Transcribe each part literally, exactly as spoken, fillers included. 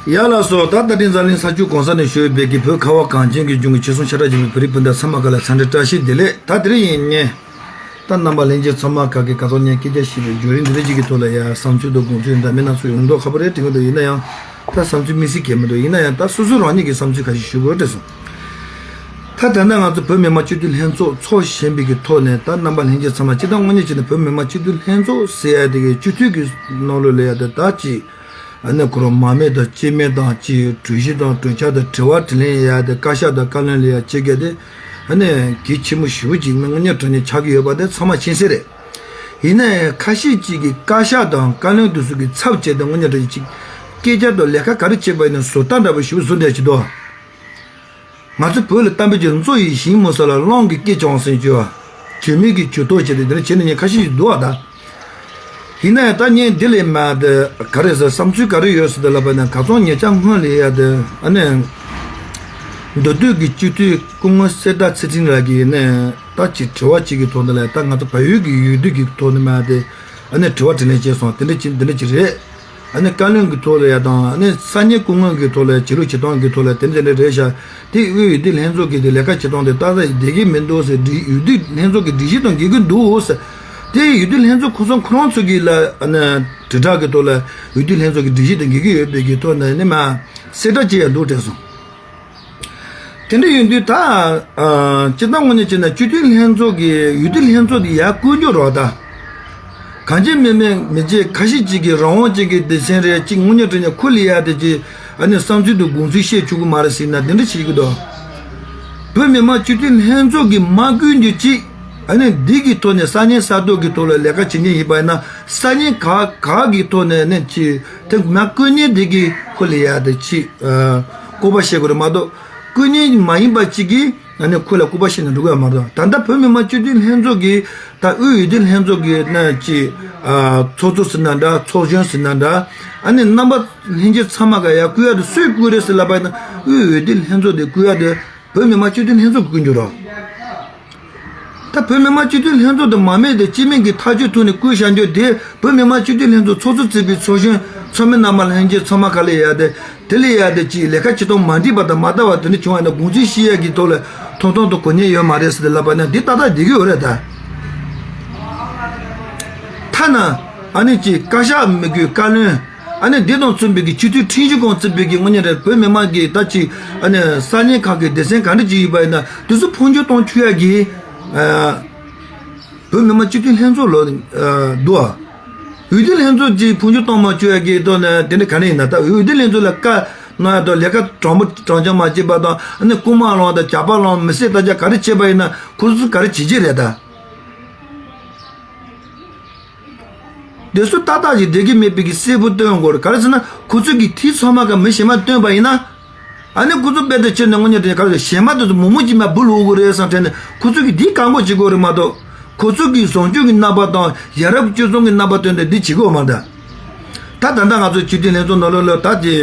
ཡ་ལགས་སོ། ད་ད་ཐེངས་འཛམ་གླིང་ས་ཕྱོགས་གང་ས་ནས་བཞུགས་པའི་གི་བོད་ཁ་བ་གངས་ཅན་གྱི་ལྗོངས་ཀྱི་ཆོལ་གསུམ་ཤ་ཁྲག་གཅིག་པའི་བོད་རིགས་སྤུན་ཟླ་ཚང་མ་ག་ལ་འཚམས་འདྲི་བཀྲ་ཤིས་བདེ་ལེགས། ད་དེ་རིང་ཡིན་ངེས། ད་རྣམ་པ་ལྷན་རྒྱས་ཚང་མ་ག་གི་ག་ཚོད་ཉན་སྐད་ཆ་བཤད་པའི་བརྒྱུད་རིམ་འདི་འདྲ་ཅིག་གི་ཐོག་ལ་ཡ་བསམ་ཚུལ་དང་དགོངས་ཚུལ་འདྲ་མིན་སྣ་ཚོགས་ཡོང་མདོག་ཁ་པོ་རེད་དྲན་གི་འདུག་ཡིན་ན་ཡང་ད་བསམ་ཚུལ་དམིགས་བསལ་གང་མི་འདུག་ཡིན་ན་ཡང་ད་སོ་སོ་རང་ཉིད་ཀྱི་བསམ་ཚུལ་ཁ་ཤས་ཞུ་དགོས་དྲན་སོང་། ད་ད་ལྟ་ང་ཚོ་བོད་མི་མང་སྤྱི་འཐུས་ལྷན་ཚོགས་ཚོགས་བཞིན་པའི་གི་ཐོག་ནས་ད་རྣམ་པ་ལྷན་རྒྱས་ཚང་མ་སྤྱི་བཏང་དངོས་གནས་བྱས་ན་བོད་མི་མང་སྤྱི་འཐུས་ལྷན་ཚོགས་ཟེར་ཡ་དེ་གི་སྤྱི་འཐུས་ཀྱི་ནང་ལོགས་ལ་ཡ་དེ་ད་ཅིག་ཨ་ནི་ཁོ་རང་མ་མེད་དང་སྐྱེ་མེད་དང་ཅིག་གྲོས་གཞི་དང་གྲོས་འཆར་དང་དྲི་བ་དྲིས་ལན་ཡ་དེ་བཀའ་ཤག་དང་བཀའ་བློན་ལ་ཡ་བྱེད་མཁན་དེ་ཨ་ནི་གལ་ཆེན་པོ་ཞེ་པོ་ཅིག་དངོས་གནས་དྲང་གནས་ཆགས་ཀྱི་ཡོད་པ་དེ་ཚང་མ་མཁྱེན་གསལ་རེད། ཡིན་ན་ཡང་ཁ་ཤས་ཅིག་གིས་བཀའ་ཤག་དང་བཀའ་བློན་དེ་ཚོ་གི་ཚབ་བྱས་ཏེ་དངོས་གནས་དྲང་གནས་ཅིག་སྐད་ཆ་དང་ལས་ཀ་ག་རེ་བྱེད་པ་ཡིན་ན་བཟོ་ལྟ་འདྲ་པོ་ཞེ་པོ་བཟོ་བསྡད་ཀྱི་འདུག་ང་ཚོ་བོད་ལ་གཏམ་དཔེ་ཅིག་མཛོ་ཡིས་ཞིང་རྨོ་ས་ལ་གླང་གིས་སྐེ་བཅག་ཟེར་གྱི་བ། གྱོད་མེད་ཀྱི་གྱོད་ཐོག་བྱས་ཏེ་འདི་འདྲ་བྱས་ནས་ཉན་ཁ་ཤས་ཤིག་འདུག་བ་ད། ཡིན་ན་ཡང་ད་ངས་འདི་ལས་མ་དེ་ག་རེ་ཟེར་བསམ་ཚུལ་ག་རེ་ཡོད་ཟེར་དུས་ལབ་པ་ན་ག་ཚོད་ཉེ་ཆར་སྔོན་ལ་ཡ་དེ་ཨ་ནི་མདོ་སྟོད་ཀྱི་སྤྱི་འཐུས་སྐུ་ངོ་གསེར་རྟ་ཚེ་ཕྲིན་ལགས་ཀྱིས་ནས་ད་ཅིག་དྲི་བ་ཅིག་གི་ཐོག་ནས་ལ་ད་ང་ཚོ་བལ་ཡུལ་གྱི་ཡུལ་དུས་ཀྱི་ཐོག་ནས་མ་དེ་ཨ་ནི་དྲི་བ་དྲིས་ལན་བྱས་སོང་། དེ་འདྲ་ཅིག་འདི་འདྲ་ཅིག་རེད། ཨ་ནི་བཀའ་བློན་གྱི་ཐོག་ལ་ཡ་དང་ཨ་ནི་ས་གནས་སྐུ་ངོ་གི་ཐོག་ལ་བྱེད་ལུགས་བྱེད་སྟངས་ཀྱི་ཐོག་ལ་དེ་འདྲ་དེ་འདྲ་རེད་ཤག་དེ་དབུས་འོས་བསྡུ་ལྷན་ཚོགས་ཀྱི་དེ་ལས་ཀ་བྱེད་སྟངས་དེ་ཏག་ཏག་བསྡད་ཀྱི་མི་འདུག་ཟེར། འོས་བསྡུ་ལྷན་ཚོགས་ཀྱི་སྒྲིག་གཞི་དང་འགལ་གྱི་འདུག་ཟེར། དེ་འོས་བསྡུ་ལྷན་ཚོགས་ཁོ་ཚོ་ཁོ་རང་ཚོ་གི་ལ་ཨ་ནི་དྲིལ་བསྒྲགས་ཀྱི་ཐོག་ལ་འོས་བསྡུ་ལྷན་ཚོགས་ཀྱི་སྒྲིག་གཞི་དང་འགལ་གྱི་ཡོད་པའི་གི་ཐོག་ནས་ནི་མ་གསལ་བསྒྲགས་བྱས་ཡ་འདུག་དྲན་སོང་། དེ་འདྲ་ཡིན་དུས་ད་ཨ་སྤྱིར་བཏང་དངོས་གནས་བྱས་ན་སྤྱི་འཐུས་ལྷན་ཚོགས་ཀྱི་འོས་བསྡུ་ལྷན་ཚོགས་དེ་ཡར་བསྐོ་རྒྱུ་རོགས་ད། གང་ཅི་མི་མེད་མི་བྱེད་ཁ་ཤས་ཅིག་གིས་རང་དབང་ཅན་གྱི་སྡེ་ཚན་རེད་ཅིག་དངོས་གནས་དྲང་གནས་ཁུར་ལ་ཡ་དེ་ཅིག་ཨ་ནི་བསམ་ཚུལ་དང་དགོངས་ཚུལ་བཤད་བཅུག་གི་མ་རེད་ཟེར་ན་དེ་འདྲ་བྱེད་ཀྱི་འདུག་བོད་མི་མང་སྤྱི་འཐུས་ལྷན་ཚོགས་ཀྱིས་མ་བསྐོ་རྒྱུ་ཅིག་ཨ་ནི་འདི་གི་ཐོག་ནས་ས་གནས་ས་ཐོག་གི་ཐོག་ལ་ལས་ཀ་བྱེད་མཁན་ཡིན་པ་ཡིན་ན་ས་གནས་ག་ག་གི་ཐོག་ནས་ནི་ཅིག་དེ་མ་བསྐོ་མཁན་དེ་གི་ཁུར་ལ་ཡ་དེ་ཅིག་ཨ་སྐུར་པ་བཤད་དགོས་རེད་མ་གཏོགས་བསྐོ་མཁན་མ་ཡིན་པ་ཅིག་གིས་ཨ་ནི་ཁོ་ལ་སྐུར་པ་བཤད་ནས་འགྲོ་གི་ཡོད་མ་རེད། ད་ལྟ་བོད་མི་མང་སྤྱི་འཐུས་ལྷན་ཚོགས་ཀྱི་ད་དབུས་འོས་བསྡུ་ལྷན་ཚོགས་ཀྱི་ནང་ཅིག་ཨ་ཚོགས་གཙོ་ཟེར་ན་འདྲ་ཚོགས་གཞོན་ཟེར་ན་འདྲ་ཨ་ནི་རྣམ་པ་ལྷན་རྒྱས་ཚང་མ་ག་ཡ་བསྐོ་ཡ་དེ་སུས་བསྐོ་རེད་ཟེར་ལབ་པ་ཡིན་ན་དབུས་འོས་བསྡུ་ལྷན་ཚོགས་དེ་བསྐོ་ཡ་དེ་བོད་མི་མང་སྤྱི་འཐུས་ལྷན་ཚོགས་ཀྱིས་བསྐོ་རྒྱུ་རོགས། ད་བོད་མི་མང་སྤྱི་འཐུས་ལྷན་ཚོགས་དེ་མ་མེད་དེ་སྤྱི་མིང་གི་ཐག་གཅོད་ཐོག་ནས་བསྐོ་བཞག་རྒྱུ་དེ་བོད་མི་མང་སྤྱི་འཐུས་ལྷན་ཚོགས་ཚོགས་གཙོ་བརྩིས་པའི་ཚོགས་གཞོན་ཚོགས་མི་རྣམ་པ་ལྷན་རྒྱས་ཚང་མ་ག་ལ་ཡ་དེ། དེ་ལས་ཡ་དེ་ཅིག་ལས་ཀ་བྱེད་སྟངས་མ་འགྲིག་པ་དང་མ་ལྟ་བ་དེ་འདྲ་བྱུང་བ་ན་དགོངས་ཚུལ་བཤད་ཡ་གི་ཐོག་ལ་ཐོང་ཐོང་དུ་གོ་ཉན་ཡོད་མ་རེད་ཟེར་ཏེ་ལབ་པ་ན་འདི་ཏག་ཏག་བསྡད་ཀྱི་ཡོད་རེད་ད། ཐ་ན་ཨ་ནི་ཅིག་བཀའ་ཤག་མི་དགོས་བཀའ་བློན་ཨ་ནི་འདི་དང་མཚུངས་པའི་གི་སྤྱི་འཐུས་ཁྲིམས་ཞིབ་ཁང་བརྩིས་པའི་གི་དངོས་གནས་རེད་བོད་མི་མང་གི་ད་ཅིག་ཨ་ནི་ས་གནས་ཁག་གི་སྡེ་ཚན་ག་འདྲ་ཅིག་ཡིན་པ་ཡིན་ན་དེ་ཚོ་འཕོ་འགྱུར་གཏོང་བཅུག་ཡ་གི་ཨ། བོད་མི་མང་སྤྱི་འཐུས་ལྷན་ཚོགས་ལ་ཨ་འདུག་ཨ། འོས་བསྡུ་ལྷན་ཚོགས་ཀྱིས་འཕོ་འགྱུར་གཏོང་མ་བཅུག་ཡ་གི་ཐོག་ནས་དེ་འདྲ་ག་ནས་ཡིན་ན་ད་འོས་བསྡུ་ལྷན་ཚོགས་ལ་བཀའ་གནང་ཡ་དང་ལས་ཀ་དྲང་པོ་དྲང་འཕྱང་མ་བྱས་པ་དང་ཨ་ནི་རྐུན་མ་བླངས་དང་ཇག་པ་བླངས་མི་བསད་རྟ་རྒྱག་ག་རེ་བྱས་པ་ཡིན་ན་ཁོ་ཚོས་ག་རེ་བྱེད་ཀྱི་རེད་ད། དེ་ཚོ་ཏག་ཏག་ཅིག་བསྡད་ཀྱི་མེད་པའི་གི་གསལ་པོ་སྟོན་དགོས་རེད། ག་རེ་ཟེར་ན་ཁོ་ཚོས་གི་དེ་ཚང་མ་ག་མི་གཞན་མ་བཏོན་པ་ཡིན་ན། ཨ་ནི་ཁོ་ཚོ་དཔེ་དེ་ཁྱེར་ནས་དངོས་གནས་དེ་ག་རེ་ཟེར་གཞན་མ་དེ་ཚོ་མོག་མོག་ཅིག་མ་འབུལ་འོ་གི་རེད་བསམ་དྲན་ནས་ཁོ་ཚོ་གི་འདི་བཀག་འགོག་བྱེད་དགོས་རེད་མ་གཏོགས་ཁོ་ཚོ་གི་བཟང་སྤྱོད་ཀྱི་རྣམ་པ་དང་ཡ་རབས་སྤྱོད་བཟང་གི་རྣམ་པ་བཏོན་ཏེ་འདི་བྱེད་དགོས་མ་རེད། ད་ད་ལྟ་ང་ཚོ་སྤྱི་འཐུས་ལྷན་ཚོགས་ནང་ལོགས་ལ་ད་དེ་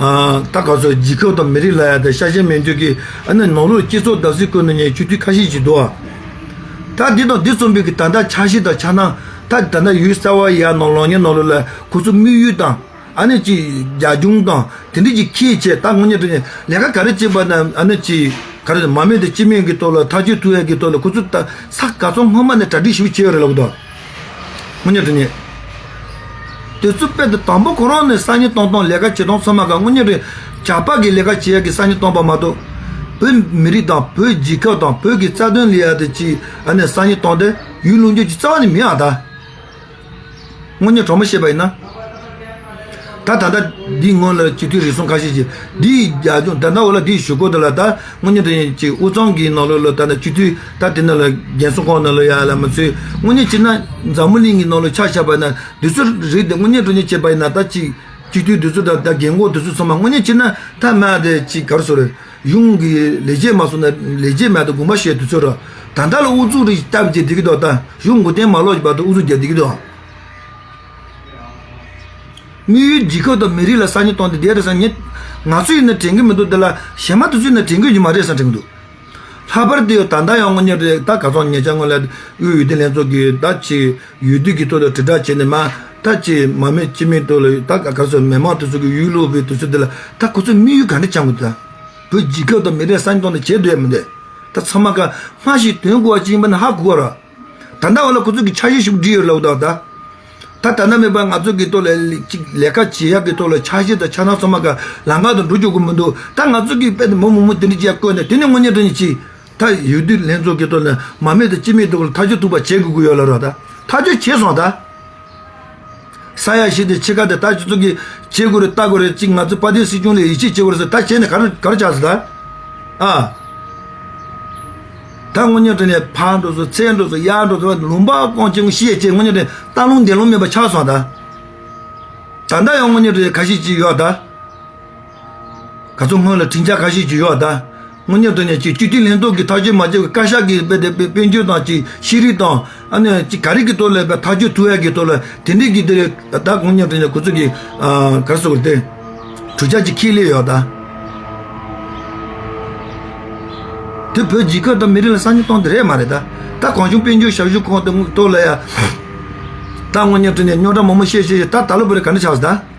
ཨ་ད་ག་ཚོད་རྒྱལ་ཁབ་དང་མི་རིགས་ལ་ཡ་དེ་ཤ་ཞེན་མེད་འཇོག་གི་ཨ་ནི་ནང་ལོགས་སྤྱི་ཚོགས་བརྡབ་གསིག་བཀོད་ནས་ཉན་སྤྱི་འཐུས་ཁ་ཤས་ཤིག་འདུག་ཨ། ད་འདི་དང་འདི་གསུམ་པའི་གི་ད་ལྟ་འཆར་གཞི་དང་འཆར་སྣང་ད་ད་ལྟ་ཡུལ་གསར་བ་ཡར་ནང་ལོགས་ཉན་ནང་ལོགས་ལ་ཁོ་ཚོ་དམིགས་ཡུལ་དང་། ཨ་ནི་ཅིག་རྒྱ་གཞུང་དང་དེ་འདྲ་ཅིག་ཁྱེད་བྱས་ད་དངོས་གནས་དྲང་གནས་ལས་ཀ་ག་རེ་བྱེད་པ་ན་ཨ་ནི་ཅིག་ག་རེ་མ་མེད་དེ་སྤྱི་མིང་གི་ཐོག་ལ་ཐག་གཅོད་ཐུབ་ཡ་གི་ཐོག་ལ་ཁོ་ཚོ་ད་ས་ག་ཚོད་སྔོན་མ་ནས་གྲ་སྒྲིག་ཞིབ་བྱས་ཡོད་རེད་ལབ་གི་འདུག་དངོས་གནས་དྲང་གནས་དེ་ཚོ་དཔེ་དེ་དང་པོ་ཁོ་རང་ནས་ས་གནས་སྟོང་སྟོང་ལས་ཀ་བྱེད་སྟངས་ཚང་མ་ག་དངོས་གནས་དྲང་གནས་ཇག་པ་གི་ལས་ཀ་བྱེད་ཡ་གི་ས་གནས་སྟོང་པ་མ་གཏོགས་བོད་མི་རིགས་དང་བོད་རྒྱལ་ཁབ་དང་བོད་ཀྱི་རྩ་དོན་ལ་ཡ་དེ་ཅིག་ཨ་ནི་ས་གནས་སྟོང་དེ་ཡུལ་ལུང་རྒྱུ་ཅིག་རྩ་བ་ནས་མེད་ཨ་ད། དངོས་གནས་དྲང་མོ་བཤད་པ་ཡིན་ན། ད་ད་ལྟ་འདིའི་སྔོན་ལ་སྤྱི་འཐུས་རེ་ཟུང་ཁ་ཤས་ཀྱིས་འདིའི་རྒྱ་ལྗོངས་ད་ལྟ་འོ་ལ་འདིའི་ཞུ་སྐོར་དེ་ལ་ད་དངོས་གནས་དྲང་གནས་ཀྱི་དབུས་གཙང་གི་ནང་ལོགས་ལ་ད་ནི་སྤྱི་འཐུས་ད་དེ་ནང་ལ་རྒན་གསོ་ཁང་ནང་ལ་ཡ་ལ་མ་ཚུད་དངོས་གནས་བྱས་ན་འཛམ་བུ་གླིང་གི་ནང་ལ་ཆ་བཞག་པ་ན་འདི་ཚོ་རིགས་དེ་དངོས་གནས་དྲང་གནས་བྱས་པ་ཡིན་ན་ད་ཅིག་སྤྱི་འཐུས་འདི་ཚོ་ད་ད་རྒན་གོག་འདི་ཚོ་ཚང་མ་དངོས་གནས་བྱས་ན་ད་མ་དེ་ཅིག་ག་རེ་ཟེར་རེད། གཞུང་གི་ལས་བྱེད་མ་སོང་ན་ལས་བྱེད་མ་གཏོགས་དགོངས་པ་བཞེས་དུས་ཚོད་ར། ད་ལྟ་ལ་ཨུ་ཚུགས་རེ་སྟབས་ཀྱིས་བསྡད་ཀྱི་འདུག་ད་གཞུང་མགོ་རྟིང་མ་ལོག་གི་བར་དུ་ཨུ་ཚུགས་རྒྱག་བསྡད་ཀྱི་འདུག་དམིགས་ཡུལ་རྒྱལ་ཁབ་དང་མི་རིགས་ལ་ས་ཉིན་གཏོང་དེ་བསྡད་རེད་ས་ཉིན་ང་ཚོ་ཡིན་ན་དྲན་གྱི་མི་འདུག་དེ་ལ་གཞན་མ་དེ་ཚོ་ཡིན་ན་དྲན་གྱི་ཡོད་མ་རེད་ས་དྲན་གྱི་འདུག་ལྷག་པར་དུ་ད་ལྟ་ཡང་དངོས་གནས་རེད། ད་ག་ཚོད་ཉེ་ཆར་སྔོན་ལ་དབུས་འོས་བསྡུ་ལྷན་ཚོགས་ཀྱིས་ད་ཅིག་འོས་བསྡུ་གི་ཐོག་ལ་དྲིལ་བསྒྲགས་བྱས་ནས་མ་ད་ཅིག་མ་མི་སྤྱི་མི་ཐོག་ལ་ད་ག་ཚོད་མི་མང་དེ་ཚོ་གི་ཡུལ་ལུགས་པའི་དུས་ཚོད་དེ་ལ་ད་ཁོ་ཚོས་དམིགས་ཡུལ་ག་འདྲ་བཅངས་དགོས་འདུག་བོད་རྒྱལ་ཁབ་དང་མི་རིགས་གསར་རྙིང་ཐོག་ནས་བྱེད་འདོད་ཡ་མི་འདུག་ད་ཚང་མ་ག་སྔ་ཕྱི་དོན་གོ་བ་ཅིག་ཡིན་པ་ནི་ཧ་གོ་གོ་ར། ད་ལྟ་བ་ལ་ཁོ་ཚོ་གི་འཆར་གཞི་ཞིག་བསྒྲིགས་ཡོད་ལབ་འདུག་ད། ད་ད་ལྟ་མེད་པ་ང་ཚོ་གི་ཐོག་ལ་ཅིག་ལས་ཀ་བྱེད་ཡག་གི་ཐོག་ལ་འཆར་གཞི་དང་འཆར་སྣང་ཚང་མ་ག་ལམ་ཁ་དང་འགྲོ་འཇུག་གི་མི་འདུག་ད་ང་ཚོ་གི་དཔེ་དེ་མོ་མོ་མོ་དེ་འདྲ་ཅིག་ཡ་བཀོད་ནས་དེ་ནི་དངོས་གནས་དྲང་གནས་ཅིག་ད་འོས་བསྡུ་ལྷན་ཚོགས་གི་ཐོག་ལ་མ་མེད་དང་སྤྱི་མེད་ཐོག་ལ་ཐག་གཅོད་ཐུབ་པ་བྱེད་དགོས་ཀྱི་ཡོད་ལ་ར། ད་ཐག་གཅོད་བྱས་སོང་ད། ས་ཡ་བཞི་དེ་ཕྱེད་ཀ་དེ་ད་སྤྱི་ཚོགས་ཀྱི་བྱེད་དགོས་རེད་ལྟ་དགོས་རེད། ཅིག་ང་ཚོ་དཔལ་ལྡན་སྲིད་སྐྱོང་ལ་ཡིད་ཆེས་བྱེད་དགོས་རེད་ཟེར་ད་བྱས་ནས་ག་རེ་ག་རེ་ཆགས་ཟེར་ད། ཨ། ད་དངོས་གནས་དྲང་གནས་ཕར་འགྲོ་སོང་ཚུར་འགྲོ་སོང་ཡར་འགྲོ་སོང་ལུང་པ་གང་ཅིག་ཤེས་བྱས་དངོས་གནས་དྲང་གནས་སྟག་ལུང་འདེ་ལུང་མེད་པ་ཆགས་སོང་ད། ད་ལྟ་ཡང་དངོས་གནས་དྲང་གནས་ཁ་ཤས་ཅིག་ཡོད་ད། ག་ཚོད་སྔོན་ལ་དྲིན་ཆ་ཁ་ཤས་ཅིག་ཡོད་ད། དངོས་གནས་དྲང་གནས་ཅིག་སྤྱི་འཐུས་ལྷན་ཚོགས་ཀྱི་ཐག་གཅོད་མ་བྱས་པའི་བཀའ་ཤག་གི་དཔེ་དེ་དཔེ་དཔལ་འབྱོར་དང་ཅིག་ཤེས་རིག་དང་ཨ་ནི་ཅིག་ག་རེ་གི་ཐོག་ལ་དཔེ་ཐག་གཅོད་ཐུབ་ཡ་གི་ཐོག་ལ་དེ་འདྲས་ཀྱི་དེ་ད་དངོས་གནས་དྲང་གནས་ཁོ་ཚོ་གི་ག་རེ་ཟེར་དགོས་རེད་དེ། གྲུབ་ཆ་ཅིག་ཁྱེར་སླེབས་ཡོད་ད། དེ་བོད་རྒྱལ་ཁབ་དང་མི་རིགས་ལ་གསར་རྙིང་གཏོང་དེ་རེད་མ་རེད་ད། ད་གང་བྱུང་དཔལ་འབྱོར་ཞབས་ཞུ་ཁང་དེ་ཐོག་ལ་ཡ། ད་དངོས་གནས་དྲང་གནས་རྙོག་དྲ་མང་པོ་བཤད་བཤད་བཤད་ད་ད་ལོ་བར་ག་འདྲ་ཆགས་ཟེར་ད།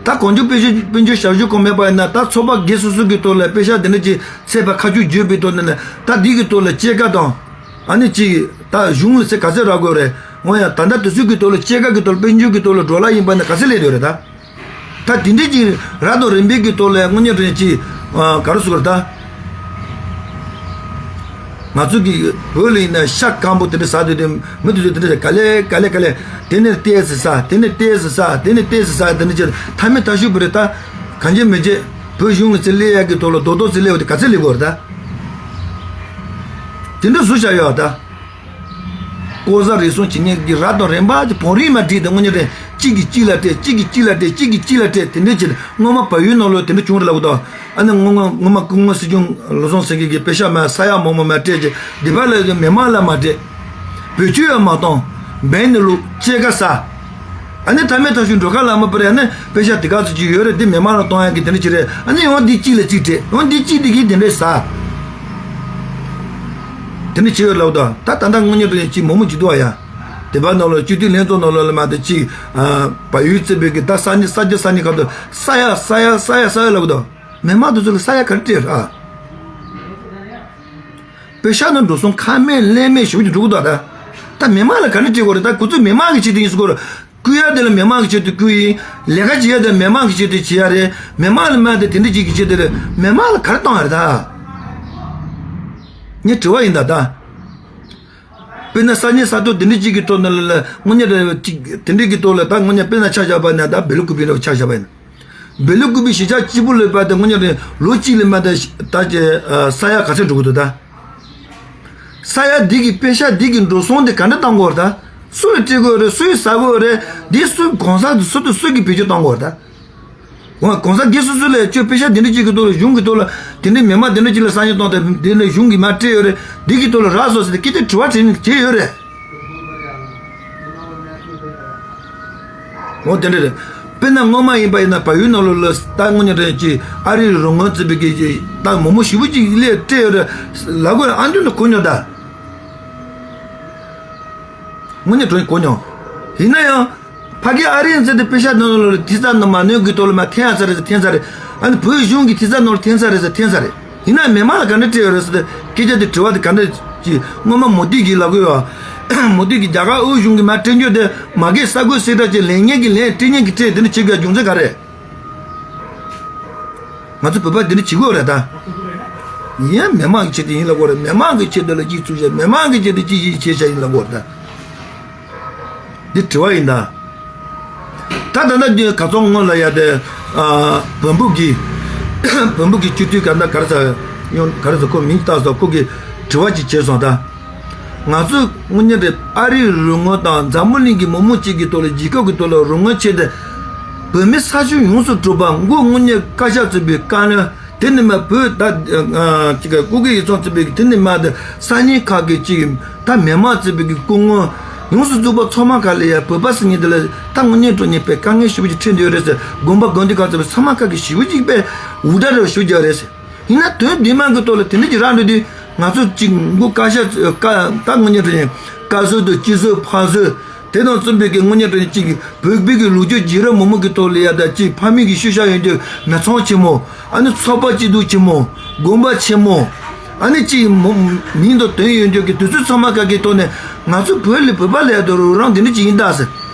ད་གང་བྱུང་དཔལ་འབྱོར་དཔལ་འབྱོར་ཞབས་ཞུ་ཁང་མེད་པ་ཡིན་ན་ད་ཚོགས་པ་སྒེར་སོ་སོ་གི་ཐོག་ལ་པེ་ཤག་དེ་འདྲ་ཅིག་ཚད་པ་ཁ་ཆུ་བརྗོད་པའི་ཐོག་ནས་ནས་ད་འདི་གི་ཐོག་ལ་སྐྱེད་ཀ་དང་། ཨ་ནི་ཅིག་ད་གཞུང་ལ་ཚེ་ག་ཚད་རག་དགོས་རེད། འོ་ཡ་ད་ལྟ་དུས་ཚོད་ཀྱི་ཐོག་ལ་སྐྱེད་ཀ་གི་ཐོག་ལ་དཔལ་འབྱོར་གྱི་ཐོག་ལ་འགྲོ་ལ་ཡིན་པ་ནི་ག་ཚད་སླེབས་ཡོད་རེད་ད། ད་དེ་འདྲའི་ཅིག་རབ་དང་རིམ་པའི་གི་ཐོག་ལ་དངོས་གནས་དྲང་གནས་ཅིག་ག་རེ་ཟེར་དགོས་རེད་ད། ང་ཚོ་གི་བོད་ལ་ཡིན་ན་ཤ་སྐམ་པོ་དེ་འདྲ་ཟ་དུས་དེ་མི་དེ་ཚོ་དེ་འདྲ་ག་ལེ་ག་ལེ་ག་ལེ་དེ་ནས་ཏོག་ཙམ་ཟ་དེ་ནས་ཏོག་ཙམ་ཟ་དེ་ནས་ཏོག་ཙམ་ཟ་དེ་འདྲ་ཅིག་མཐའ་མའི་མཐའ་གཞུག་བོད་རེད་ད། གང་བྱེད་མི་བྱེད་བོད་གཞུང་ལ་ཚེ་སླེབས་ཡག་གི་ཐོག་ལ་རྡོག་རྡོག་ཚེ་སླེབས་པ་དེ་ག་ཚད་སླེབས་དགོས་རེད་ད། དེ་འདྲ་བཟོ་བཞག་ཡོད་ད། ལྐོག་ཟ་རུལ་སུངས་བྱེད་མཁན་གྱི་རབ་དང་རིམ་པ་གྱི་བང་རིམ་མ་བསྒྲིགས་ཏེ་དངོས་གནས་དྲང་གཅིག་གིས་གཅིག་ལ་སྤྲད་གཅིག་གིས་གཅིག་ལ་སྤྲད་གཅིག་གིས་གཅིག་ལ་སྤྲད་དེ་འདྲ་བྱས་ནས་སྔོན་མ་བལ་ཡུལ་ནང་ལོགས་དེ་འདྲ་བྱུང་རེད་ལབ་གི་འདུག་ཨ་ནི་སྔོན་མ་སྔོན་མ་སྐུ་ངོ་སྲིད་སྐྱོང་བློ་བཟང་སེང་གེ་གིས་པེ་ཤག་མ་ས་ཡ་མང་པོ་མ་སྤྲད་ཀྱི་འདི་པ་ལ་མི་མང་ལ་མ་སྤྲད། བེད་སྤྱོད་ཡང་མ་གཏོང་། འབེན་ནི་ལུག་སྐྱེད་ཀ་ཟ། ཨ་ནི་མཐའ་མའི་མཐའ་གཞུག་འགྲོ་ཁ་ལ་མ་པར་ཨ་ནི་པེ་ཤག་དེ་ག་ཚོད་ཅིག་ཡོད་རེད་དེ་མི་མང་ལ་གཏོང་ཡག་གི་དེ་འདྲ་ཅིག་རེད། ཨ་ནི་ཡང་འདི་གཅིག་ལ་གཅིག་སྤྲད་ཡང་འདི་གཅིག་འདི་གིས་དེ་འདྲ་ཟ། དེ་འདྲ་བྱས་ཡོད་ལབ་དང་ད་ད་ལྟ་དངོས་གནས་དྲང་གནས་ཅིག་མང་མོ་ཅིག་འདུག་ཨ་ཡ། དེ་པ་ནང་ལ་སྤྱི་འཐུས་ལྷན་ཚོགས་ནང་ལ་ལ་མ་དེ་ཅིག་བལ་ཡུལ་རྩེ་བོད་ཀྱི་ད་ས་གནས་ས་སྐྱ་ས་གནས་ཁག་ཏུ་ས་ཡ་ས་ཡ་ས་ཡ་ས་ཡ་ལབ་དང་མི་མང་དེ་ཚོ་ལ་ས་ཡ་ག་རེ་སྤྲད་ར། པེ་ཤག་ནང་འགྲོ་སོང་ཁ་མེད་ལན་མེད་ཞུ་རྒྱུ་འགྲོ་གི་འདུག་ད། ད་མི་མང་ལ་ག་འདྲ་སྤྲད་དགོས་རེད། ད་ཁོ་ཚོས་མི་མང་གི་ཆེད་དུ་ཡིན་ཟེར་གོ་ར། བསྐུལ་ཡ་དེ་ལ་མི་མང་གི་ཆེད་དུ་བསྐུལ་ཡིན། ལས་ཀ་བྱེད་ཡ་དེ་ལ་མི་མང་གི་ཆེད་དུ་བྱེད་ཡ་རེད། མི་མང་ལ་མ་དེ་དེ་འདྲ་ཅིག་གི་ཆེད་དུ་རེད། མི་མང་ལ་ག་རེ་བཏང་ཡ་རེད་ད། ངས་དྲི་བ་ཡིན་ད་ད། དཔེར་ན་ས་གནས་ས་ཐོག་དེ་འདྲ་ཅིག་གི་ཐོག་ནས་ལ་ལ་དངོས་གནས་རེད་ཅིག་དེ་འདྲ་གི་ཐོག་ལ་ད་དངོས་གནས་དཔེར་ན་ཆ་བཞག་པ་ན་ད་བེ་ལུ་ཀུ་པི་འདྲ་བོ་ཆ་བཞག་པ་ཡིན་ན། བེ་ལུ་ཀུ་པི་གཞིས་ཆགས་གཅིག་པུ་ལ་པ་དེ་དངོས་གནས་རེད་ལོ་གཅིག་ལ་མ་ད་ད་ཅེ་ས་ཡ་ག་ཚད་འགྲོ་གི་འདུག་ད། ས་ཡ་འདི་གི་པེ་ཤག་འདི་གི་འགྲོ་སོང་དེ་ག་འདྲ་བཏང་དགོས་རེད་ད། སུ་ལ་སྤྲད་དགོས་རེད། སུ་ཡིས་ཟ་དགོས་རེད། འདི་སུ་གོང་ས་དེ་སུ་དང་སུ་གིས་བེད་སྤྱོད་བཏང་དགོས་རེད་ད། འོ་གོང་ས་སྒེར་སོ་སོ་ལ་ཁྱོད་པེ་ཤག་འདི་འདྲ་ཅིག་གི་ཐོག་ལ་གཞུང་གི་ཐོག་ལ་དེ་འདྲའི་མི་མང་འདི་འདྲ་ཅིག་ལ་ས་ཡོམ་བཏང་སྟེ་འདི་ནས་གཞུང་གིས་མར་སྤྲད་ཡོད་རེད། འདི་གི་ཐོག་ལ་རག་སོང་ཟེར་ཏེ་སྐད་ཆ་དྲི་བ་དྲིས་ནས་བྱས་ཡོད་རེད། འོ་དེ་འདྲ་རེད། དཔེར་ན་སྔོན་མ་ཡིན་པ་ཡིན་ན་བལ་ཡུལ་ནང་ལོགས་ལ་ད་དངོས་གནས་དྲང་གནས་ཅིག་ཨ་རིའི་རོགས་དངུལ་བརྩི་བའི་གི་ད་མང་པོ་ཞེ་པོ་ཅིག་སླེབས་སྤྲད་ཡོད་རེད་ལབ་དགོས་རེད། ཨ་མདོ་ནས་གོ་མྱོང་ད། དངོས་གནས་དྲང་གནས་གོ་མྱོང་། ཡིན་ན་ཡང་། ཕ་གི་ཨ་རིའི་ཚེ་དེ་པེ་ཤག་ནང་ལོགས་ལ་ཐེབས་རྩ་ནང་མ་གནོད་གི་ཐོག་ལ་མ་འཐེན་ཡ་ས་རེད་ཟེར་འཐེན་ས་རེད། ཨ་ནི་བོད་གཞུང་གི་ཐེབས་རྩ་ནང་ལ་འཐེན་ས་རེད་ཟེར་འཐེན་ས་རེད། ཡིན་ན་མི་མང་ལ་ག་འདྲ་སྤྲད་ཡོད་རེད་ཟེར་ཏེ་སྐད་ཆ་དེ་དྲི་བ་དེ་ག་འདྲ་ཅིག་སྔོན་མ་མོ་དི་གིས་ལབ་གི་ཡོད། མོ་དི་གིས་རྒྱ་གར་དབུས་གཞུང་གིས་མར་སྤྲད་རྒྱུ་དེ་མ་གིར་ས་ཁུལ་གསལ་བསྒྲགས་བྱས་ལེན་མཁན་གྱིས་ལེན་སྤྲད་མཁན་གྱིས་སྤྲད་དེ་འདྲ་བྱེད་དགོས་རྒྱུ་མཚན་ག་རེད། ང་ཚོ་བོད་པ་འདི་འདྲ་བྱེད་དགོས་རེད་ད། ཡིན་ཡང་མི་མང་གི་ཆེད་དུ་ཡིན་ལབ་དགོས་རེད། མི་མང་གི་ཆེད་དུ་ལ་གཅིག་ཚུགས་བྱས་མི་མང་གི་ཆེད་དུ་གཅིག་གཅིག་བྱས་བྱས་ཡིན་ལབ་དགོས་རེད་ད། འདི་དྲི་བ་ཡིན་ད། ད་ད་ལྟ་འདི་ག་ཚོད་སྔོན་ལ་ཡ་དེ་ཨ་བོན་པོ་གི་བོན་པོ་གི་སྤྱི་འཐུས་ག་ད་ག་རེ་ཟ་ཡོང་ག་རེ་ཟ་ཁོ་མིང་བཏགས་སོང་། ཁོ་གིས་དྲི་བ་ཅིག་བྱས་སོང་ད། ང་ཚོས་དངོས་གནས་རེད། ཨ་རིའི་རོགས་དངུལ་དང་འཛམ་བུ་གླིང་གི་མི་མང་གཅིག་གི་ཐོག་ལ་རྒྱལ་ཁབ་ཀྱི་ཐོག་ལ་རོགས་དངུལ་ཆེད་དུ་བོད་མི་ས་ཁྱོན་ཡོངས་སུ་གྲུབ་པ་མགོ་དངོས་གནས་བཀའ་ཤག་གཙོས་པའི་བཀའ་བློན། དེ་ནས་མར་བོད་ད་ཅིག་སྐུ་སྒེར་ཡིག་ཚང་གཙོས་པའི་དེ་ནས་མར་ད་ས་གནས་ཁག་གི་ཅིག་ད་མི་མང་གཙོས་པའི་གི་སྐུ་ངོ་ཡོངས་སུ་རྫོགས་པ་ཚང་མ་ཁ་ལ་ཡ་བོད་པ་ཟེར་མཁན་དེ་ལ་ད་དངོས་གནས་དྲང་གནས་པའི་དཀའ་ངལ་ཞེ་པོ་ཅིག་འཕྲད་འདོད་རེད་ཟེར། དགོན་པ་དགོན་སྡེ་ཁག་གཙོས་པའི་ཚང་མ་ཁ་གི་ཞེ་པོ་ཅིག་པའི་འུར་སྒྲ་རེ་ཞུ་རྒྱུ་རེད་ཟེར། ཡིན་ན་དོན་བདེན་མ་གི་ཐོག་ལ་དེ་འདྲ་ཅིག་རག་འགྲོ་དུས། ང་ཚོ་གཅིག་མགོ་བཀའ་ཤག་བཀའ་ད་དངོས་གནས་དྲང་གནས་བཀའ་ཟུར་དང་སྤྱི་ཟུར་ཕར་ཟུར་དེ་དང་བཙུན་པའི་གི་དངོས་གནས་དྲང་གནས་གཅིག་གི་བོད་པའི་གི་ལོ་རྒྱུས་བརྗེ་རབས་མང་པོ་གི་ཐོག་ལ་ཡ་ད་གཅིག་ཕ་མེས་ཀྱི་ཤུལ་བཞག་ཡོད་རྒྱུ་མི་ཚང་ཆེན་མོ། ཨ་ནི་ཚོགས་པ་སྐྱིད་སྡུག་ཆེན་མོ། དགོན་པ་ཆེན་མོ། ཨ་ནི་གཅིག་མོ་མིང་དང་དོན་ཡོད་རྒྱུ་གི་དུས་ཚོད་ཚང་མ་ག་གི་ཐོག་ནས་ང་ཚོ་བོད་ལ་བོད་པ་ལ་ཡ་ད་རོགས་རམ་དེ་འདྲ་ཅིག་ཡིན་ད་ཟེར།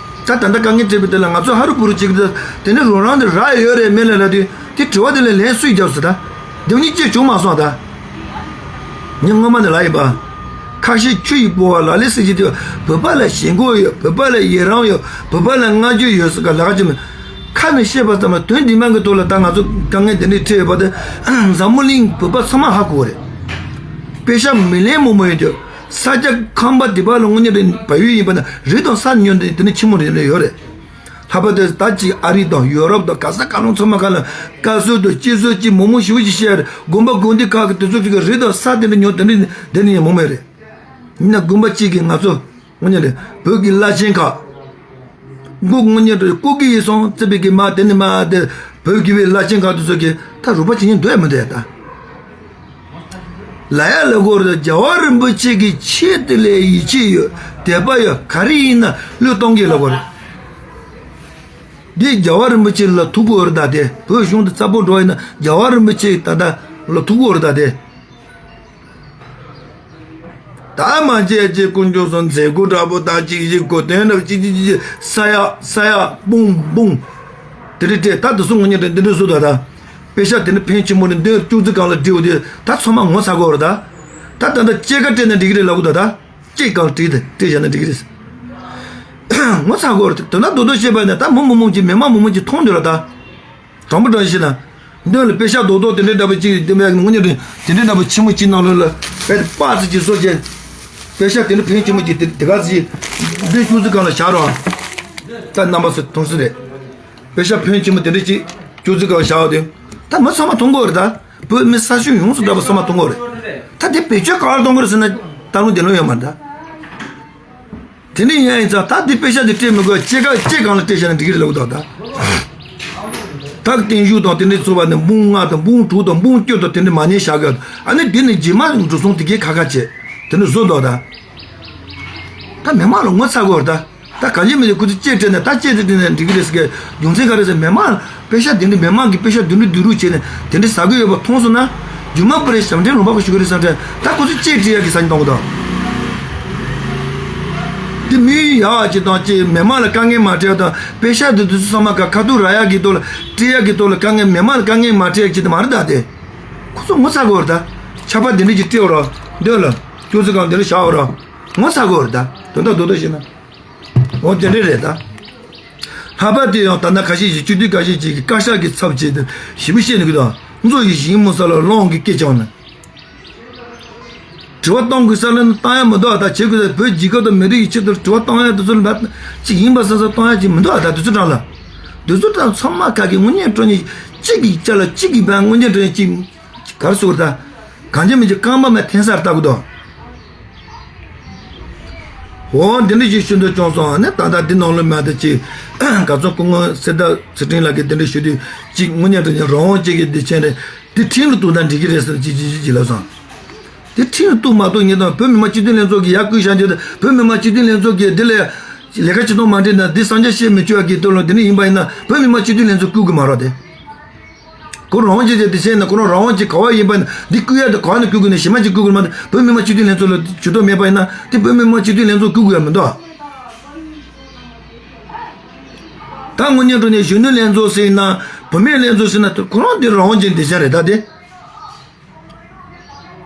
ད་ད་ལྟ་དཀའ་ངལ་འཕྲད་པའི་དེ་ལ་ང་ཚོ་ཧ་རུ་བུ་རུ་བྱེད་ཀྱི་འདུག་དེ་ནི་རོགས་རམ་དེ་རག་ཡོད་རེད་མེད་ལ་ལབ་དུས། དེ་དྲི་བ་དེ་ལ་ལན་སུས་རྒྱབ་ཟེར་ད། དེ་གཉིས་སྐྱེས་བྱུང་མ་སོང་ད། ངས་སྔོན་མ་ནས་ལབ་ཡིན་པ། ཁ་ཞེ་ཆུ་ཡི་ཕོ་བ་ལ་ལས་སྲིད་ཀྱི་དུས། བོད་པ་ལ་ཞེན་ཁོག་ཡོད། བོད་པ་ལ་ཡི་རང་ཡོད། བོད་པ་ལ་བསྔགས་བརྗོད་ཡོད་ཟེར་ག་ལ་ཁ་ཅིག་མེད། ཁ་ནས་བཤད་པ་ཙམ་ལ་དོན་འདི་མང་གི་ཐོག་ལ་ད་ང་ཚོ་དཀའ་ངལ་དེ་འདྲའི་འཕྲད་ཡོད་པ་དེ་འཛམ་བུ་གླིང་བོད་པ་ཚང་མ་ཧ་གོ་བ་རེད། པེ་ཤ་མི་ལེན་མོ་མོ་ཡོད་དུས། ས་སྐྱ་ཁང་པ་འདི་པ་ལ་དངོས་གནས་རེད་བལ་ཡུལ་ཡིན་པ་ན་རི་དང་ས་ཉོ་འདི་དེ་ནི་ཆི་མོ་རེད་ལས་ཡོད་རེད། ལྷག་པར་དུ་ད་ཅིག་ཨ་རི་དང་ཡོ་རོབ་དང་ག་ས་ག་ལུང་ཚང་མ་ག་ལ་བཀའ་ཟུར་དང་སྤྱི་ཟུར་གྱི་མོ་མོ་ཞུ་ཞིག་བཤད་རེད། དགོན་པ་དགོན་སྡེ་ཁག་གི་དུས་ཚོད་ཅིག་གི་རི་དང་ས་དེ་འདྲ་ཉོ་དེ་འདྲ་དེ་ནི་མོ་མོ་རེད། ཡིན་ན་དགོན་པ་གཅིག་གིས་ང་ཚོ་དངོས་གནས་རེད་བོད་ཀྱི་བླ་ཆེན་ཁག་མགོ་དངོས་གནས་རེད་སྐུ་སྒེར་ཡིན་སོང་བརྩི་བའི་གི་མ་དེ་ནི་མ་དེ་བོད་ཀྱི་བའི་བླ་ཆེན་ཁག་དེ་ཚོ་གིས་ད་རོགས་པ་བྱེད་ཉིན་འདོད་ཡ་མི་འདོད་ཡ་ད། ལ་ཡ་ལ་གོ་ར་རྒྱལ་བ་རིན་པོ་ཆེ་གི་ཆེད་དུ་ལས་ཡིད་ཆེས་ཡོད་དད་པ་ཡོད་ག་རེ་ཡིན་ན་བློས་གཏོང་གི་ལ་གོ་ར། འདི་རྒྱལ་བ་རིན་པོ་ཆེ་ལ་ཐུག་གོ་ར་ད་དེ་བོད་གཞུང་དུ་རྩ་པོ་འགྲོ་ཡིན་ན་རྒྱལ་བ་རིན་པོ་ཆེ་ད་ད་ལ་ཐུག་གོ་ར་ད་དེ། ད་མ་བྱས་ཅི་དཀོན་མཆོག་གསུམ་མཛད་སྒོ་འདྲ་པོ་དང་གཅིག་གཅིག་གོ་དོན་འདྲ་པོ་གཅིག་གཅིག་གཅིག་གཅིག་ས་ཡ་ས་ཡ་སྤུངས་སྤུངས། དེ་རེད་དེ་ད་དུ་སོང་ངོ་ཉིད་དེ་འདི་འདྲ་བཟོ་ད་ད། པེ་ཤ་དེ་ནི་ཕན་ཆེན་མོ་ནི་འདོན་ཅུང་ཙི་གང་ལ་འདྲིའུ་དེ་ད་ཚང་མ་ངོ་ཚ་གོ་ར་ད། ད་ད་ད་སྐྱེས་ཀ་སྤྲད་ན་འགྲིག་གི་རེད་ལབ་གོ་ད་ད། སྐྱེས་གང་སྤྲད་དེ་སྤྲད་བཞག་ན་འགྲིག་གི་རེད། ངོ་ཚ་གོ་ར་ད་ད་ན་རྡོག་རྡོག་བཤད་པ་ཡིན་ན་ད་མོ་མོ་མོ་གྱི་མི་མང་མོ་མོ་གྱི་མཐོང་འདོད་ལ་ད། དྲང་པོ་དྲང་ཞིག་ན། འདོན་ལ་པེ་ཤ་རྡོག་རྡོག་དེ་འདྲའི་འདྲ་པོ་གཅིག་འདི་མེད་དངོས་གནས་དེ་འདྲའི་འདྲ་པོ་ཆེན་མོ་གཅིག་ནང་ལོགས་ལ་པེ་པ་ཙི་གཅིག་བཟོ་བྱས། པེ་ཤ་དེ་འདྲ་ཕན་ཆེན་མོ་གཅིག་དེ་དེ་ག་ཙི་འདི་ཅུང་ཙི་གང་ལ་བཞག་རོགས། ད་རྣམ་པ་ཚོ་མཐོང་སྲིད་རེད། པེ་ཤ་ཕན་ཆེན་མོ་དེ་འདྲ་གཅིག་ཅུང་ཙི་གང་བཞག་དེ། ད་མི་ཚང་མ་མཐོང་གི་རེད་ད། བོད་མི་ས་ཤུན་ཡོངས་སུ་གྲགས་པ་ཚང་མ་མཐོང་གི་རེད། ད་དེ་བེད་སྤྱོད་ག་ལ་གཏོང་གི་རེད་ཟེར་ན་ད་རུང་དེ་ལོ་ཡོད་མ་རེད་ད། དེ་འདྲ་ཡིན་ཡིན་ཙང་ད་འདི་པེ་ཤ་འདི་སྤྲད་མི་དགོས་ཅེ་ག་ཅེ་གང་ལ་སྤྲད་བཞག་ན་འགྲིག་གི་རེད་ལབ་དང་ད། ད་བརྟན་བཞུགས་དང་དེ་འདྲ་ཚོ་བ་ནི་འབུམ་ལྔ་དང་འབུམ་དྲུག་དང་འབུམ་བཅུ་དང་དེ་འདྲ་མ་ཉེས་བཞག་གི། ཨ་ནི་འདི་ནི་རྗེས་མ་འགྲོ་སོང་དེ་གའི་ཁ་ཁ་བྱེད་དེ་འདྲ་བཟོ་དང་ད། ད་མི་མང་ལ་ངོ་ཚ་དགོས་རེད་ད། ད་གང་ཅི་མི་ཅི་ཁུ་ཚོ་ཅེ་སྤྲད་ནས་ད་ཅེ་དེ་སྤྲད་ནས་འགྲིག་གི་རེད་ཟེར་གི་རྒྱུ་མཚན་ག་རེ་ཟེར་མི་མང་། པེ་ཤ་དེ་འདྲ་མི་མང་གིས་པེ་ཤ་བསྡུ་འགྲུལ་བསྡུ་རུག་བྱས་ནས་དེ་འདྲ་ཟ་གི་ཡོད་པ་མཐོང་སོང་ན། རྒྱུ་མ་པ་རེ་ཞབས་འདྲེན་ལུང་པ་ཁོ་ཞུ་གི་རེད་བསམ་དྲན་ད་ཁོ་ཚོས་ཅེ་སྤྲད་ཡག་གི་ས་ཉིན་གཏོང་གི་འདུག་དེ་མི་ཡག་ཅིག་དང་ཅིག་མི་མང་ལ་དཀའ་ངལ་མ་སྤྲད་དང་པེ་ཤ་དེ་དུས་ཚོད་ཚང་མ་ག་ཁ་ཐུག་རག་ཡག་གི་ཐོག་ལ་སྤྲད་ཡག་གི་ཐོག་ལ་དཀའ་ངལ་མི་མང་ལ་དཀའ་ངལ་མ་སྤྲད་ཡག་ཅིག་དེ་མ་རེད་ད་དེ། ཁོ་ཚོ་ངོ་ཚ་དགོས་རེད་ད། ཆར་པ་དེ་འདྲ་ཅིག་སྤྲད་འོ་ར་འདོད་ལ་ཅུང་ཙི་གང་དེ་འདྲ་བཞག་འོ་ར་ངོ་ཚ་དགོས་རེད་ད་དོན་དག་རྡོག་རྡོག་བཤད་ན། འོ་དེ་འདྲ་རེད་ད། ལྷག་པར་དུ་ཡང་ད་ལྟ་ཁ་ཤས་ཤིག་སྤྱི་འཐུས་ཁ་ཤས་ཅིག་གིས་བཀའ་ཤག་གི་ཚབ་བྱས་ཏེ་ཞིབ་མོ་བཤད་ནས་གི་དང་མཛོ་ཡི་ཞིང་མོ་ས་ལ་སློང་གི་སྐད་ཀྱང་ན། དྲི་བ་གཏོང་དགོས་ས་ལ་ནི་བཏང་ཡ་མི་འདུག་ད་བྱེད་དགོས་ས་བོད་རྒྱལ་ཁབ་དང་མི་རིགས་ཀྱི་ཆེད་དུ་དྲི་བ་གཏོང་ཡ་དེ་ཚོ་ལ་ཅིག་ཡིན་པ་ས་ས་གཏོང་ཡ་ཅིག་མི་འདུག་ད་དུས་ཚོད་གྲངས་ལ། དུས་ཚོད་གྲངས་ཚང་མ་ཁ་གི་དངོས་གནས་དྲང་གནས་གཅིག་གི་ཅ་ལ་གཅིག་གི་བན་དངོས་གནས་དྲང་གནས་གཅིག་ག་རེ་ཟེར་དགོས་རེད་ད། གང་ཅི་མི་ཅི་རྐང་པ་མ་འཐེན་སར་ལྟ་དགོས་དོ། འོ་འདི་འདྲ་ཞིག་ཤུན་དུ་བྱུང་སོང་ཨ་ནི་ད་ལྟ་འདི་ནང་ལ་མ་དེ་ཅི་ག་ཚོད་སྐུ་ངོ་སེ་ད་ཚེ་ཕྲེང་ལགས་ཀྱིས་འདི་འདྲ་ཞུ་དུས་གཅིག་དངོས་གནས་དྲང་གནས་རང་དབང་ཅིག་གི་འདི་བྱས་ནས་འདི་ཁྲིམས་ལ་གཏུག་ན་འགྲིག་གི་རེད་ཟེར་ཅིག་ཅིག་ཅིག་ཅིག་ལབ་སོང་། འདི་ཁྲིམས་ལ་གཏུག་མ་གཏུག་ངེས་དང་བོད་མི་མང་སྤྱི་འཐུས་ལྷན་ཚོགས་ཀྱི་ཡར་བསྐུལ་བཞག་འདི་བོད་མི་མང་སྤྱི་འཐུས་ལྷན་ཚོགས་ཀྱིས་འདི་ལས་ལས་ཀ་ཅི་གཏོང་མ་འགྲིག་ན་འདི་གསང་རྒྱ་བཤད་མི་བཅུག་ཡ་གི་དོན་ལ་འདི་འདྲ་ཡིན་པ་ཡིན་ན་བོད་མི་མང་སྤྱི་འཐུས་ལྷན་ཚོགས་བསྐུལ་དགོས་མ་རེད་དེ། ཁོ་རང་དབང་ཅན་དེ་བྱས་ན་ཁོ་རང་རང་དབང་ཅན་ག་བ་ཡིན་པ་ཡིན་ན་འདི་བསྐུལ་ཡ་དེ་ག་བ་ནས་བསྐུལ་དགོས་ན་གཞན་མ་ཅིག་བསྐུལ་དགོས་མ་གཏོགས་བོད་མི་མང་སྤྱི་འཐུས་ལྷན་ཚོགས་ལ་ཇུས་གཏོགས་མེད་པ་ཡིན་ན་དེ་བོད་མི་མང་སྤྱི་འཐུས་ལྷན་ཚོགས་བསྐུལ་དགོས་ཡ་མི་འདུག་ད་དངོས་གནས་དྲང་གནས་གཞོན་ནུ་ལྷན་ཚོགས་ཟེར་ན་བུད་མེད་ལྷན་ཚོགས་ཟེར་ན་ཁོ་རང་དེ་རང་དབང་ཅན་དེ་བྱས་རེད་ད་དེ།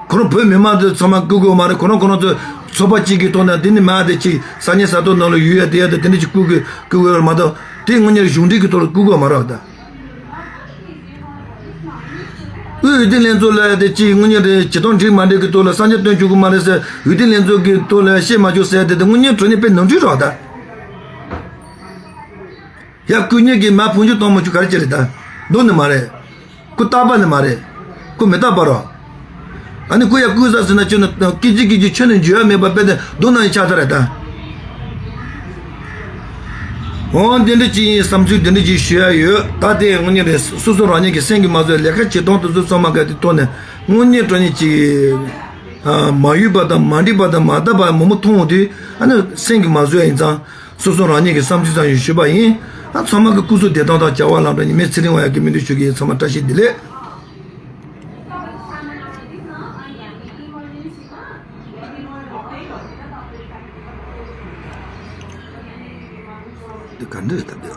ཁོ་རང་བོད་མི་མང་དེ་ཚང་མ་བསྐུལ་དགོས་མ་རེད། ཁོ་རང་ཁོ་རང་ཚོ་ཚོགས་པ་གཅིག་གི་ཐོག་ནས་དེ་ནི་མ་དེ་གཅིག་ས་གནས་ས་ཐོག་ནང་ལ་ཡོད་ཡ་དེ་ཡ་དེ་དེ་འདྲ་ཅིག་བསྐུལ་དགོས་བསྐུལ་དགོས་མ་གཏོགས་དེ་དངོས་གནས་གཞུང་འབྲེལ་གྱི་ཐོག་ལ་བསྐུལ་དགོས་མ་རེད་ད། དབུས་འོས་བསྡུ་ལྷན་ཚོགས་ལ་དེ་གཅིག་དངོས་གནས་རེད་བྱེད་སྟངས་འགྲིག་མ་འགྲིག་གི་ཐོག་ལ་གསང་རྒྱ་སྟོན་བཅུག་གི་མ་རེད་ཟེར། འོས་བསྡུ་ལྷན་ཚོགས་ཀྱི་ཐོག་ལ་བཤད་མ་བཅུག་ཟེར་དེ་དེ་དངོས་གནས་དྲང་གནས་དཔེ་ནོར་འཁྲུལ་རེད་ད། ཡ་བསྐུལ་མཁན་གྱི་མ་ཕུང་ཆུ་གཏོང་མ་བཅུག་ག་རེ་བྱེད་རེད་ད། མདོ་ནི་མ་རེད། ཁོ་རྟག་པ་ནི་མ་རེད། ཁོ་མི་རྟག་པ་རོ། ཨ་ནི་ཁོ་ཡ་བསྐུལ་ས་ཟེར་ན་ཁྱོད་ནི་སྐད་ཅིག་སྐད་ཅིག་ཁྱོད་ནི་འཇུ་ཡ་མེད་པ་དཔེ་དེ་མདོ་ནང་ཡི་ཆགས་ས་རེད་ད། འོ་འདི་འདྲ་ཅིག་ཡིན། བསམ་ཚུལ་འདི་འདྲ་ཅིག་ཞུ་ཡ་ཡོད། ད་དེ་དངོས་གནས་རེད། སོ་སོ་རང་ཉིད་ཀྱི་སེམས་ཀྱིས་མ་བཟོད། ལས་ཀ་བྱེད་སྟངས་དེ་ཚོ་ཚང་མ་ག་དེ་ཐོག་ནས་དངོས་གནས་དྲང་གནས་ཅིག་མ་ཡུལ་པ་དང་མ་འགྲིག་པ་དང་མ་བརྟག་པ་མང་པོ་མཐོང་འོང་དུས། ཨ་ནི་སེམས་ཀྱིས་མ་བཟོད་ཡ་ཡིན་ཙང་། སོ་སོ་རང་ཉིད་ཀྱི་བསམ་ཚུལ་ཙམ་ཞིག་ཞུས་པ་ཡིན། ཨ་ཚང་མ་གི་སྐུ་གཟུགས་བདེ་ཐང་དང་བྱ་བ་ལམ་འགྲོ། ཉི་མའི་ཚེ་རིང་བ་ཡག་གི་སྨོན་འདུན་ཞུ་གི་ཡིན། ཚང་མ་བཀྲ་ཤིས་བདེ་ལེགས། འདི་ག་འདྲ་རེད་ད་འདི།